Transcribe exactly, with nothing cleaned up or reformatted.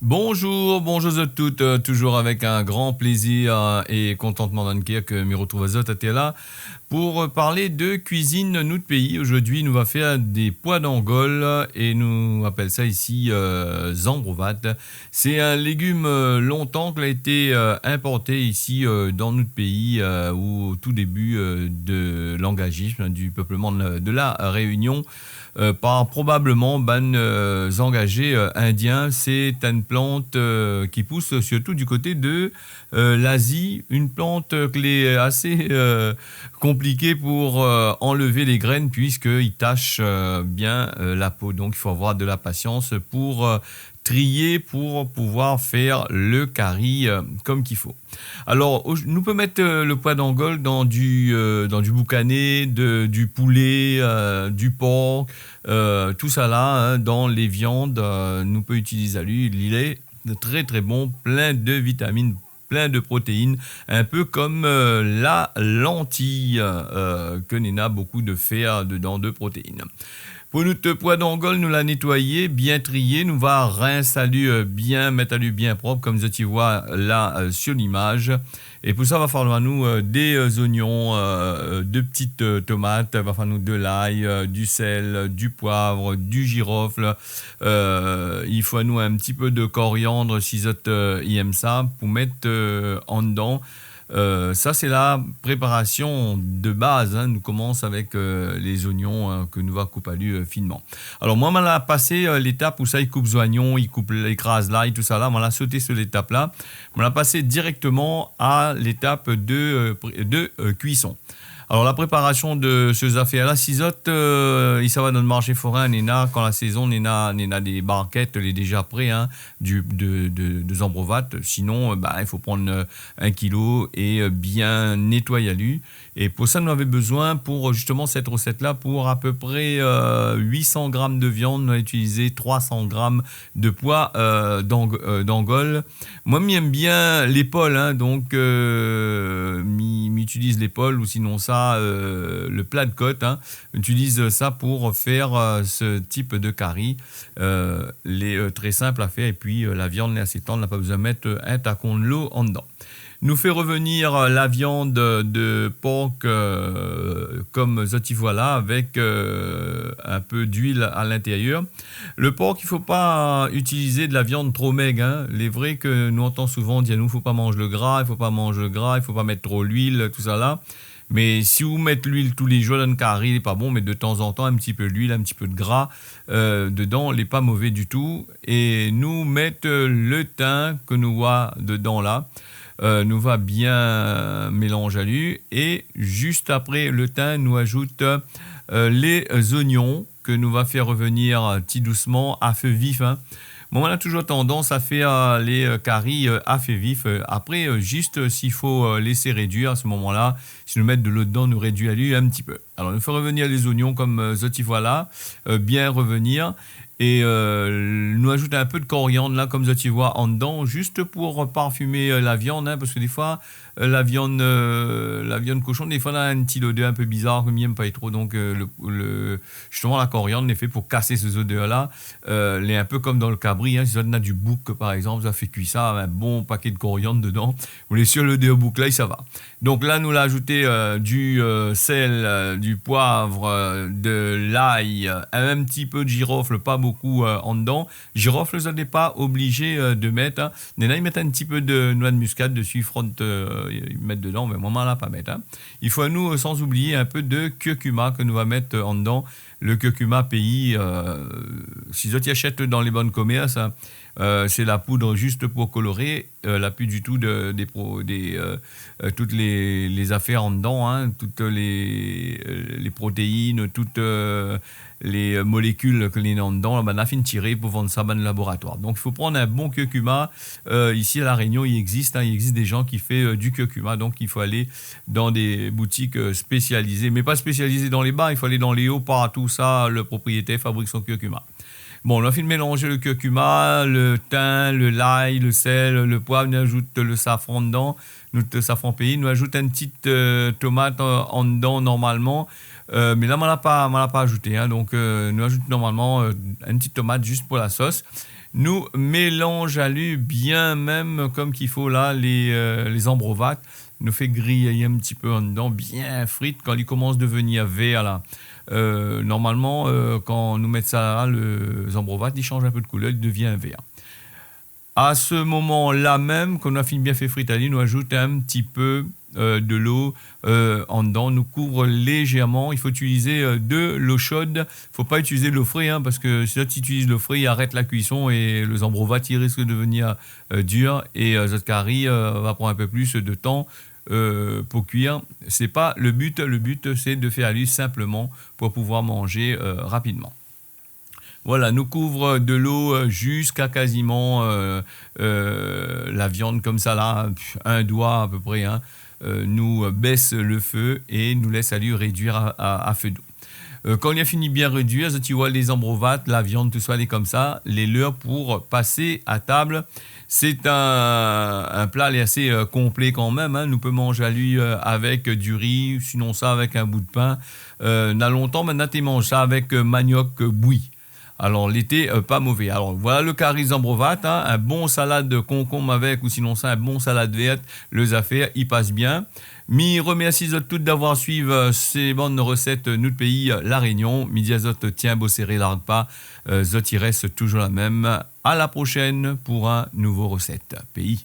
Bonjour, bonjour zot tout, euh, toujours avec un grand plaisir, euh, et contentement dan le kèr ke mi retrouv azot atèr la pour, euh, parler de cuisine nout péi. Aujourd'hui, nou va faire des pois d'Angol et nou apèl sa isi, euh, zanbrovat. C'est un légume, euh, longtemps qu'il a été, euh, importé ici, euh, dans notre pays, euh, au tout début, euh, de l'engagiste, hein, du peuplement de la, de la Réunion, euh, par probablement bann, euh, engagés, euh, indiens. C'est une plante, euh, qui pousse surtout du côté de, euh, l'Asie, une plante, euh, qui est assez, euh, compliquée pour, euh, enlever les graines puisqu'il tache, euh, bien, euh, la peau. Donc il faut avoir de la patience pour, euh, trier pour pouvoir faire le cari, euh, comme qu'il faut. Alors, nou pé mèt, euh, le pois d'Angol dans du, euh, dans du boucané, de, du poulet, euh, du porc, euh, tout sa la, hein, dans les viandes, euh, nou pé utiliz ali, li lé très très bon, plein de vitamines, plein de protéines, un peu comme, euh, la lentille, euh, ke néna beaucoup de fer dedans, de protéines. Pou nout pois d'Angol, nou la nétoiyé, bien trié, nou va rins ali, euh, bien, mèt ali bien prop, kom zot i voi la, euh, sur l'image. É pou sa, va falloir anou, euh, des, euh, oignons, euh, deux petites, euh, tomates, va falloir anou de l'ail, euh, du sel, euh, du poivre, du girofle. Euh, il faut anou un petit peu de coriandre si zot, euh, i èm sa, pou mèt, euh, andan. Euh, sa sé la préparation de base, hein. Nou komans avèk, euh, les oignons, hein, ke nou va koup ali, euh, finement. Alors moin, moin la pasé, euh, l'étap ousa i koup zoignon, i koup, i kraz lay, tout sa la. Moin la soté su létap la. Moin la pasé directement à l'étape de, euh, pré-, de, euh, cuisson. Alors la préparation de se zafèr la, si zot, euh, i sava dan le marché forin, néna, kan la saison, néna, néna des barquettes, lé déjà pré, hein, du, de, de, de zanbrovat. Sinon, euh, bah, il faut prendre, euh, un kilo et, euh, bien nettoyer ali. Et pour ça, nou avé bezoin, pour, euh, justement cette recette-là, pour à peu près, euh, huit cents grammes de viande, nou la utilisé trois cents grammes de pois, euh, d'Ang-, euh, d'Angol. Moin, mi èm bien lépol, hein, donc, euh, mi, mi utiliz lépol ou sinon sa, euh, le plat de côte, hein. Mi utiliz sa pour faire, euh, ce type de cari. Euh, lé, euh, très simple à faire. Et puis, euh, la viande lé assez tendre, na pa bezoin mèt, euh, un tacon de l'eau andan. Nou fé revenir, euh, la viande de porc, euh, kom zot i voi la, avèk, euh, un peu d'huile à l'intérieur. Le porc, il faut pas utiliser de la viande trop maigre, hein. Il est vrai que nou antann souvent dir anou, faut pas manger le gras, il faut pas manger le gras, il faut pas mettre trop l'huile, tout sa la. Mais si ou mèt l'huile tous les jours dan le cari, lé pa bon, mé de temps en temps, un petit peu d'huile, un petit peu de gras, euh, dedans, lé pa mauvais du tout. É nou mèt, euh, le tin ke nou voi dedan la. Euh, nou va bien mélanz ali. É just apré le tin, nou azout, euh, les oignons ke nou va fé revenir, euh, ti dousman, à feu vif, hein. Moin, moin la toujours tendance à faire, euh, les, euh, caris, euh, à feu vif. Euh, après, euh, juste, euh, s'il faut, euh, laisser réduire à ce moment-là, si nou mèt de l'eau dedan, nou rédui ali un petit peu. Alors, nou fé revenir les oignons kom, euh, zot i voi la, euh, bien revenir. É, euh, nou azout un peu de coriandre la, kom zot i voi andan, juste pour parfumer, euh, la viande, hein, parce que des fois, euh, la viande, euh, la viande cochon, des fois, na une petite odeur un peu bizarre, ke mi èm pa tro. Donc, euh, le, le, justement, la coriandre lé fait pour casser ces odeurs-là. Euh, lé un peu comme dans le cabri, hein, si zot na du bouk, par exemple, sa fé kui sa, un bon paquet de coriandre dedans. Ou lé sur l'odeur bouk la, sa va. Donc là, nou la azouté, euh, du, euh, sel, euh, du poivre, euh, de l'ail, euh, un petit peu de girofle, pas beaucoup, euh, andan. Girofle, zot lé pa obligé, euh, de mèt, hein. Néna i mèt un petit peu de noix de muscade dessus, i frot, euh, i mèt dedan, mé moin, moin la pa mèt, hein. Il faut anou, euh, sans oublier un peu de curcuma ke nou va mèt, euh, andan. Le curcuma péi, euh, si zot i ashèt dan les bann commerces, hein, euh, c'est la poudre juste pour colorer, euh, la pu du tout de, des pro-, des, euh, euh, toutes les, les affaires andan, hein, toutes les, euh, les protéines, toutes, euh, les, euh, molécules ke néna andan, la, banna la fine tiré pou vann sa bann laboratoire. Donc, il faut prendre un bon curcuma. Euh, ici, à La Réunion, il existe, hein, il existe des gens qui fait, euh, du curcuma. Donc, il faut aller dans des boutiques, euh, spécialisées, mais pas spécialisées dans les bas, il faut aller dans les hauts, partout ça, le propriétaire fabrique son curcuma. Bon, nou la fine mélanz le kurkuma, le tin, le lay, le sèl, le poiv, nou azout le safran dedan, nout safran péi, nou azout in ti, euh, tomat, euh, andan normalman. Euh, mé la, moin la pa, moin la pa azouté, hein. Donk, euh, nou azout normalman, euh, in ti tomat zis pou la sos. Nou mélanz ali bien mèm konm k'i fo la, lé, euh, lé zanbrovat. Nou fé griy in ti pé andan, bien frit. Kan li komans devenir vèr la, euh, normalman, euh, kan nou mèt sa la, le zanbrovat, li sanz in pé de koulèr, li devien vèr. A se moman la mèm, kan nou la fine bien fé frit ali, nou azout in ti pé, euh, de lo, euh, andan. Nou kouv lézèrman. I fo itiliz, euh, de lo sho. Fo pa itiliz lo fré, hein, parske si zot i itiliz lo fré, i arèt la kuison é le zanbrovat i risk devenir, euh, dir é, euh, zot kari, euh, va pran in pé plis de tan, euh, pou kuir. Sé pa le bi. Le bi, sé de fé ali sinpleman pou pouvoir manzé, euh, rapidman. Voilà, nou kouv de lo, euh, ziska kaziman, euh, euh, la viann konmsa la, pff, in doi a pé pré, hein. Euh, nou, euh, bès le fe é nou lès ali réduir a, a, a fe do. Euh, kan li la fini bien réduir, zot i voi lé zanbrovat, la viann, tousa, lé konmsa, lé lèr pou pas a tab. Sé in, in pla, lé asé, euh, konplé kanmèm, hein. Nou pé manz ali, euh, avèk du ri, sinonsa avèk in bout de pin. Euh, na lontan, mintnan, té manz sa avèk, euh, maniok, euh, boui. Alor, lété, euh, pa mové. Alor, voilà le kari zanbrovat, hein, in bon salad konkonm avèk, ou sinonsa in bon salad vèrt, lé zafèr i pas bien. Mi remèrsi zot tout d'avoir suiv, euh, sé bann resèt, euh, nout péi, euh, La Rényon. Mi di azot, tienbo séré, larg pa, euh, zot i rès touzour la mèm. A la proshèn pou in nouvo resèt péi.